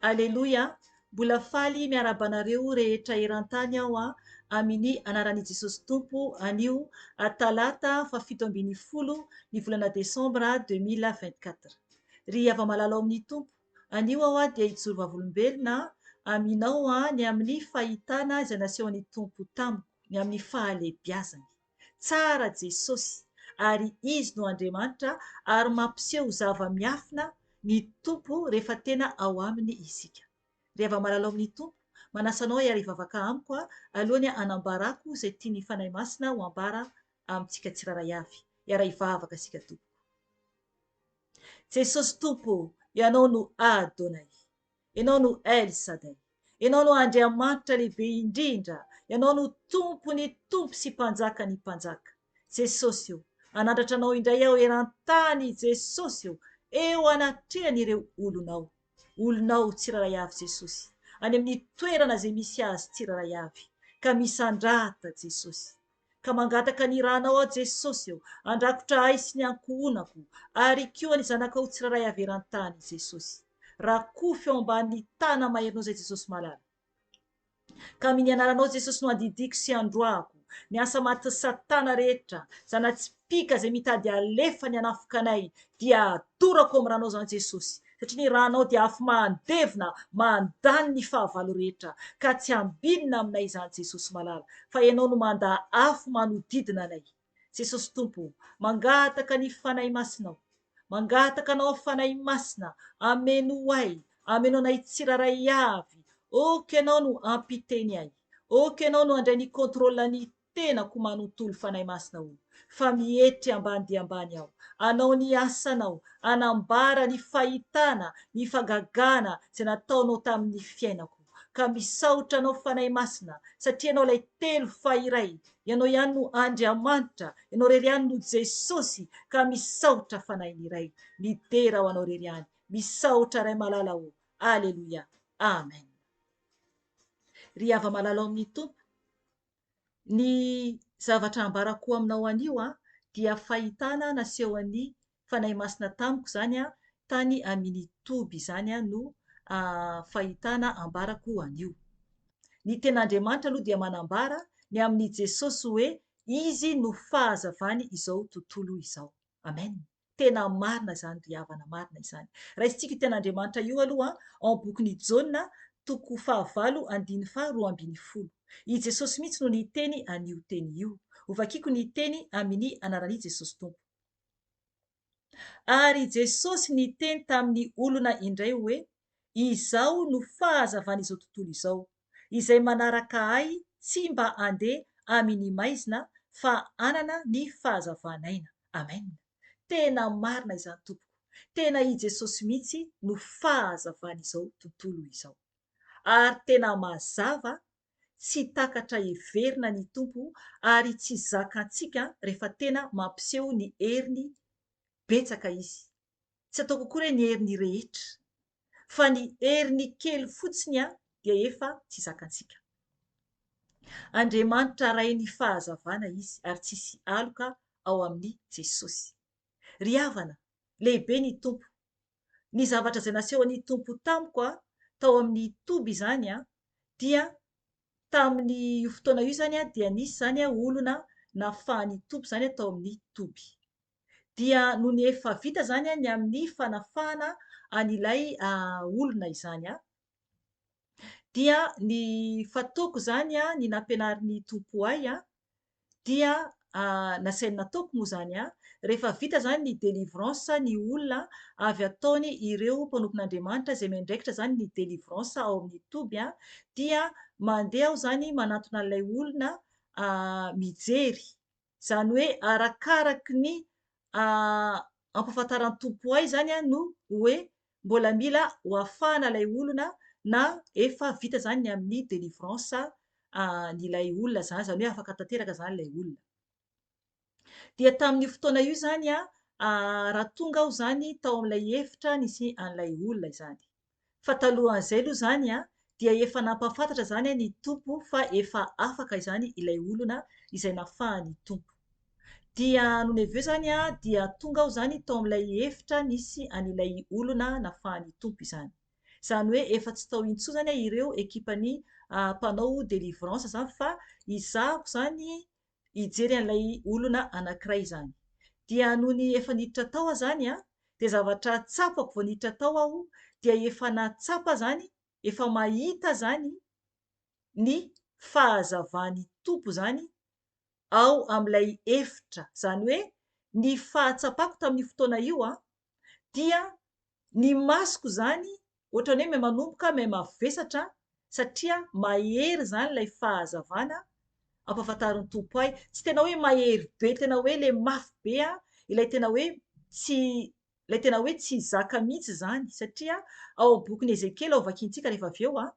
Aleloia! Mbola faly miarahaba anareo rehetra eran-tany aho amini anaran'i Jesosy Tompo anio talata faha 17 ny volana desambra 2024. Ry hava-malala ao amin'ny Tompo, anio aho dia hijoro vavolombelona aminao ny amin'ny fahitana izay nasehon'ny Tompo tamiko, ny amin'ny fahalehibiazany. Tsara Jesosy ary Izy no Andriamanitra ary mampiseho zava-miafina ny Tompo rehefa tena ao Aminy isika. Ry hava-malala ao amin'ny Tompo, manasa anao hiara-hivavaka amiko alohan'ny hanambarako izay tian'ny Fanahy Masina ho ambara amintsika tsirairay avy. Hiara-hivavaka isika tompoko. Jesosy Tompo ô, Ianao no Adonai. Ianao no El Sadai. Ianao no Andriamanitra lehibe indrindra. Ianao no Tompon'ny tompo sy Mpanjakan'ny mpanjaka. Jesosy ô, hanandratra Anao indray aho eran-tany Jesosy ô, eo anatrehan'ireo olonao. Olonao tsirairay avy Jesosy, any amin'ny toerana izay misy azy tsirairay avy. Ka misandrata Jesosy. Ka mangataka ny ranao aho Jesosy ô, handrakotra ahy sy ny ankohonako ary koa ny zanakao tsirairay avy eran-tany Jesosy. Rakofy eo ambanin'ny tana maherinao izay Jesosy malala. Ka amin'ny anaranao Jesosy no andidiako sy androahako ny asa matin'i satana rehetra, zana-tsipìka izay mitady halefa ny hanafoka anay dia adorako amin'ny ranao izany Jesosy, satria ny ranao dia afo mandevona mandany ny fahavalo rehetra, ka tsy ambinina aminay izany Jesosy malala, fa Ianao no manda afo manodidina anay. Jesosy Tompo o, mangataka ny Fanahy Masinao, mangataka Anao aho Fanahy Masina, ameno ahy, ameno anay tsirairay avy, ok Ianao no ampiteny ahy, ok Ianao no handray ny contrôle ny tenako manontolo Fanahy Masina o, fa mietry ambany dia ambany aho, anao ny asanao, anambara ny fahitana, ny fagagana izay nataonao tamin'ny fiainako, ka misaotra anao Fanahy Masina, satria ianao ilay telo fa iray, ianao ihany no Andriamanitra, ianao irery ihany no Jesosy, ka misaotra Fanahin'ny Ray, midera ho anao irery ihany, misaotra Ray malala o, Aleloia, Amen. Ry hava-malala ao amin'ny Tompo, Ny zavatra ambarako aminao anio dia fahitana nasehon'ny Fanahy Masina tamiko izany tany aminy toby izany no fahitana ambarako anio. Ny ten'Andriamanitra aloha dia manambara ny amin'i Jesosy hoe Izy no fahazavany izao tontolo izao. Amen. Tena marina izany ry havana, marina izany. Raisintsika io tenin'Andriamanitra io aloha ao amin'ny bokin'i Jaona toko fahavalo andininy faha 12. I Jesosy mihitsy no niteny an'io teny io. Hovakiko ny teny amin'ny anaran'i Jesosy Tompo. Ary Jesosy niteny tamin'ny olona indray hoe, Izaho no fahazavan'izao tontolo izao. Izay manaraka Ahy tsy mba handeha amin'ny maizina fa hanana ny fahazavan'aina. Amen! Tena marina izany tompoko. Tena i Jesosy mihitsy no fahazavan'izao tontolo izao. Ary tena mazava, tsy takatra heverina ny Tompo ary tsy zakantsika rehefa tena mampiseho ny heriny betsaka Izy. Tsy ataoko akory hoe ny heriny rehetra. Fa ny heriny kely fotsiny dia efa tsy zakantsika. Andriamanitra Rain'ny fahazavana Izy ary tsisy aloka ao amin'i Jesosy. Ry havana, lehibe ny Tompo. Ny zavatra izay nasehon'ny Tompo tamiko tao amin'ny toby izany dia tamin'io fotoana io izany dia nisy izany olona nafahan'ny Tompo izany tao amin'ny toby. Dia nony efa vita izany ny amin'ny fanafahana an'ilay olona izany, dia ny fataoko izany, ny nampianarin'ny Tompo ahy dia nasainy nataoko moa izany, rehefa vita izany ny délivrance ny olona avy ataony ireo mpanompon'Andriamanitra izay miandraikitra izany ny délivrance ao amin'ny toby, dia mandeha aho izany manantona an'ilay olona mijery Izany hoe arakaraky ny ampahafantaran'ny Tompo ahy izany no hoe mbola mila ho afahana ilay olona na efa vita izany ny amin'ny délivrance an'ilay olona izany, izany hoe afaka tanteraka izany ilay olona. Dia tamin'io fotoana io izany raha tonga aho izany tao amin'ilay efitra nisy an'ilay olona izany. Fa talohan'izay aloha izany dia efa nampahafantatra izany ny Tompo fa efa afaka izany ilay olona izay nafahan'ny Tompo. Dia nony avy eo izany dia tonga aho izany tao amin'ilay efitra nisy an'ilay olona nafahan'ny Tompo izany. Izany hoe efa tsy tao intsony izany ireo ekipan'ny mpanao délivrance izany fa izaho izany hijery an'ilay olona anankiray izany. Dia nony efa niditra tao aho izany dia zavatra tsapako vao niditra tao aho dia efa nahatsapa izany, efa mahita izany ny fahazavan'ny Tompo izany ao amin'ilay efitra. Izany hoe ny fahatsapako tamin'io fotoana io dia ny masoko izany ohatran'ny hoe miha-manomboka miha-mavesatra satria mahery izany ilay fahazavana ampahafantarin'ny Tompo ahy. Tsy tena hoe mahery be tena hoe ilay mafy be ilay tena hoe tsy ilay tena hoe tsy zaka mihitsy izany satria ao amin'ny bokin'i Ezekiela ho vakintsika rehefa avy eo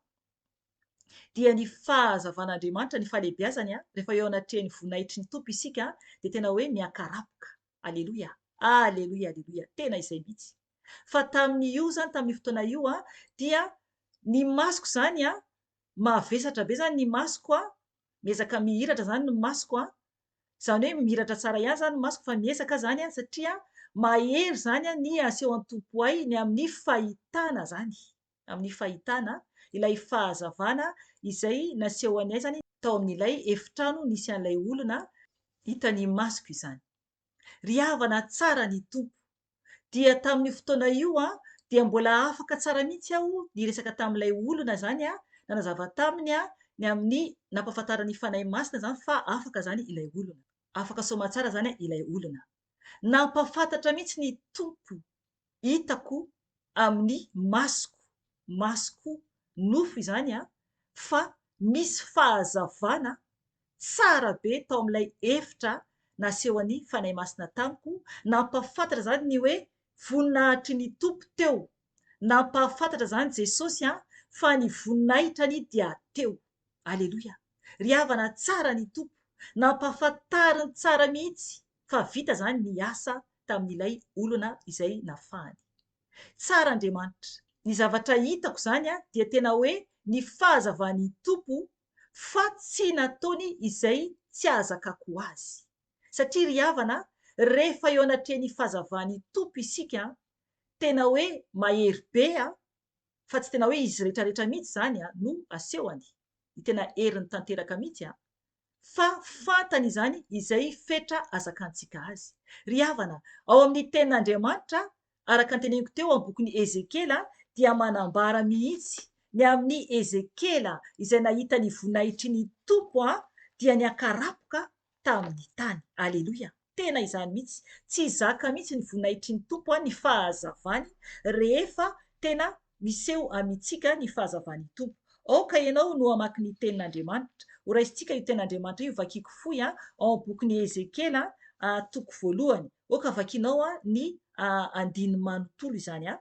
dia ny fahazavan'Andriamanitra, ny fahalehibiazany, rehefa eo anatrehan'ny voninahitry ny Tompo isika dia tena hoe miankarapoka. Aleloia! Aleloia! Aleloia! Tena izay mihitsy. Fa tamin'io izany, tamin'io fotoana io dia ny masoko izany, mavesatra be izany ny masoko, miezaka mihiratra izany ny masoko, izany hoe mihiratra tsara ihany izany ny masoko fa miezaka aho izany satria mahery izany ny asehon'ny Tompo ahy ny amin'ny fahitana izany. amin'ny fahitana ilay fahazavana izay nasehony ahy izany tao amin'ilay efitrano nisy an'ilay olona hitan'ny masoko izany. Ry havana tsara ny Tompo! Dia tamin'io fotoana io dia mbola afaka tsara mihitsy aho niresaka tamin'ilay olona izany, nanazava taminy ny amin'ny nampahafantaran'ny Fanahy Masina izany fa afaka izany ilay olona. Afaka soamatsara izany ilay olona. Nampahafantatra mihitsy ny Tompo hitako amin'ny masoko, masoko nofo izany an, fa misy fahazavana tsara be tao amin'ilay efitra nasehon'ny Fanahy Masina tamiko, nampahafantatra izany ny hoe voninahitry ny Tompo teo, nampahafantatra izany Jesosy an, fa ny voninahitrany dia teo. Aleloia! Ry havana tsara ny Tompo, nampahafantariny tsara mihitsy fa vita izany ny asa tamin'ilay olona izay nafahany. Tsara Andriamanitra. Ny zavatra hitako izany dia tena hoe ny fahazavan'ny Tompo fa tsy nataony izay tsy ahazakako azy. Satria ry havana, rehefa eo anatrehan'ny fahazavan'ny Tompo isika, tena hoe mahery be fa tsy tena hoe izy rehetra rehetra mihitsy izany no asehony, ny tena heriny tanteraka mihitsy fa fantany izany izay fetra azakantsika azy. Ry havana, ao amin'ny Tenin'Andriamanitra, araka ny teneniko teo amin'ny bokin'i Ezekiela, dia manambara mihitsy ny amin'i Ezekiela izay nahita ny voninahitry ny Tompo dia niankarapoka tamin'ny tany. Aleloia! Tena izany mihitsy. Tsy zaka mihitsy ny voninahitry ny Tompo ny fahazavany rehefa tena miseho amintsika ny fahazavan'ny Tompo. Aoka ianao no hamaky ny Tenin'Andriamanitra. Ho raisintsika io Tenin'Andriamanitra io, vakiako fohy ao amin'ny bokin'i Ezekiela toko voalohany. Aoka vakinao ny andininy manontolo izany.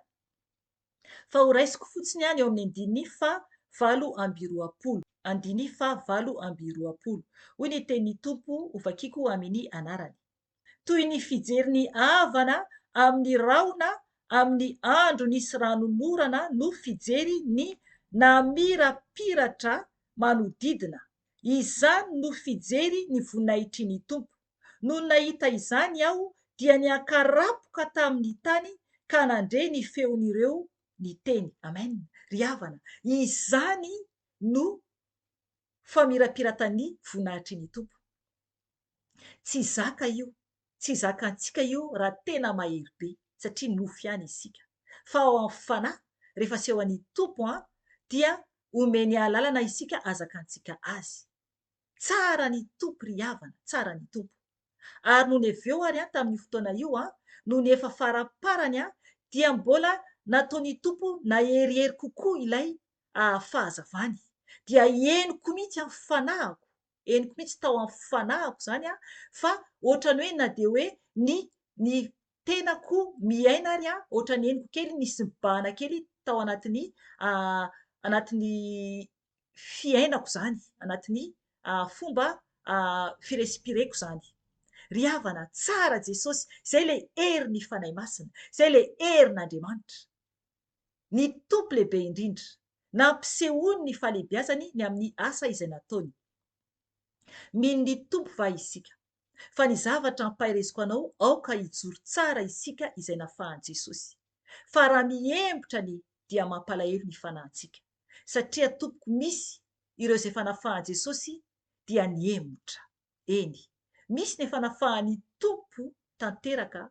Fa ho raisiko fotsiny ny eo amin'ny andininy faha 28. Andininy faha 28. Hoy ny tenin'ny Tompo, Hovakiko amin'ny anarany. Toy ny fijery ny avana amin'ny rahona amin'ny andro nisy ranonorana no fijery ny namirapiratra manodidina. Izany no fijery ny voninahitry ny Tompo. Nony nahita izany aho dia niankarapoka tamin'ny tany ka nandre ny feon'ireo niteny. Amen. Ry havana, izany no famirapiratan'ny voninahitry ny Tompo. Tsy zaka io, tsy zakantsika io raha tena mahery be, satria nofo ihany isika. Fa ao amin'ny fanahy, rehefa asehon'ny Tompo an, dia omeny alalana isika azakantsika Azy. Tsara ny Tompo ry havana, tsara ny Tompo. Ary nony avy eo ary an, tamin'io fotoana io an, nony efa faramparany an, dia mbola nataon'ny Tompo naherihery kokoa ilay fahazavany. Dia henoko mihitsy an, fanahiko, henoko mihitsy tao amin'ny fanahiko izany an, fa ohatran'ny hoe na dia hoe ny ny tenako miaina ary an, ohatran'ny henoko kely nisy nibahana kely tao anatin'ny anatin'ny fiainako izany, anatin'ny fomba fi-respirer-ko izany. Ry havana, tsara Jesosy, izay ilay herin'ny Fanahy Masina, izay ilay herin'Andriamanitra. Ny Tompo lehibe indrindra, nampisehoany ny fahalehibiazany ny amin'ny asa izay nataony. Mino ny Tompo va isika? Fa ny zavatra ampahereziko anao, aoka hijoro tsara isika izay nafahan'i Jesosy. Fa raha mihembotra ny. dia mampalahelo ny fanahintsika. Satria tompoko misy ireo izay efa nafahan'i Jesosy dia nihemotra. Eny, misy ny efa nafahan'ny Tompo tanteraka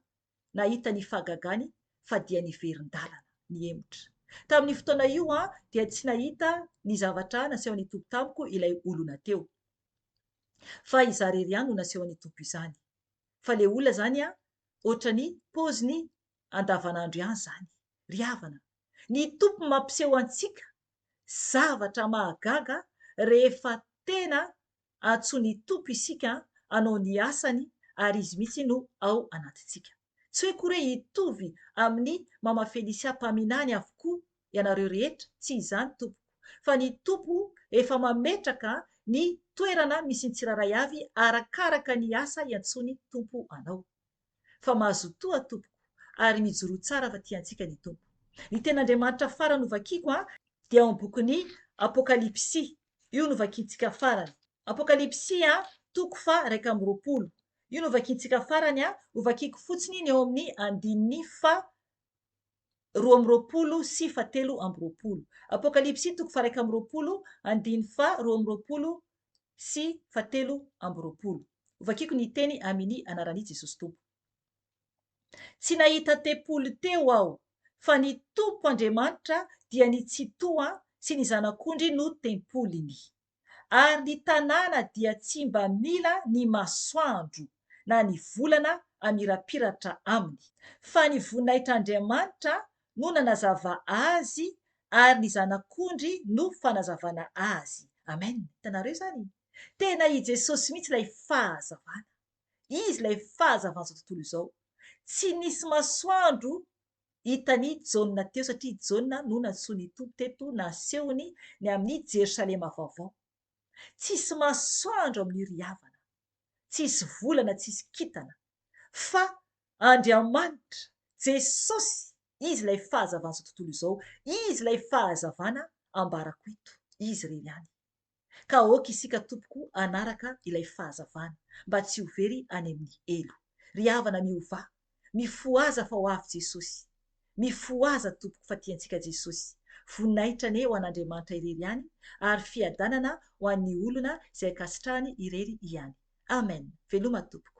nahita ny fahagagany fa dia niverin-dalana, nihemotra. Tamin'io fotoana io aho dia tsy nahita ny zavatra nasehon'ny Tompo tamiko ilay olona teo. Fa izaho irery ihany no nasehon'ny Tompo izany. Fa le olona izany an, ohatran'ny paoziny andavanandro ihany izany. Ry havana, ny Tompo mampiseho antsika zavatra mahagaga rehefa tena antsoin'ny Tompo isika hanao ny asany ary Izy mihitsy no ao anatintsika. Tsy hoe akory hoe hitovy amin'i Mama Felicia mpaminany avokoa ianareo rehetra, tsy izany tompoko, fa ny Tompo efa mametraka ny toerana misy ny tsirairay avy arakaraka ny asa iantsoan'ny Tompo anao. Fa mazotoa tompoko ary mijoroa tsara fa tiantsika ny Tompo. Ny tenin'Andriamanitra farany hovakiako dia ao amin'ny bokin'ny Apokalypsy. Io no vakintsika farany. Apokalypsy toko faha 21. Io no vakintsika farany, hovakiako fotsiny ny eo amin'ny andininy faha 22 sy faha 23. Apokalypsy toko faha 21, andininy faha 22 sy faha 23. Hovakiako ny teny aminy anaran'i Jesosy Tompo. Tsy nahita tempoly teo aho, fa ny Tompo Andriamanitra dia ny Tsitoha sy ny Zanak'ondry no tempoliny. Ary ny tanàna dia tsy mba mila ny masoandro na ny volana hamirapiratra aminy, fa ny voninahitr'Andriamanitra no nanazava azy ary ny Zanak'ondry no fanazavana azy. Amen! Hitanareo izany? Tena i Jesosy mihitsy ilay fahazavana. Izy ilay fahazavan'izao tontolo izao. Tsy nisy masoandro hitan'i Jaona teo satria i Jaona no nantsoin'ny Tompo teto nasehony ny amin'i Jerosalema vaovao. Tsisy masoandro amin'io ry havana. Tsisy volana, tsisy kintana. Fa Andriamanitra, Jesosy, Izy ilay fahazavan'izao tontolo izao. Izy ilay fahazavana ambarako eto. Izy irery ihany. Ka aoka isika tompoko hanaraka ilay fahazavana mba tsy ho very any amin'ny helo. Ry havana miovà, mifohaza fa ho avy Jesosy. Mifohaza tompoko fa tiantsika Jesosy. Voninahitra anie ho an'Andriamanitra irery ihany ary fiadanana ho an'ny olona izay ankasitrahany irery ihany. Amen. Veloma tompoko.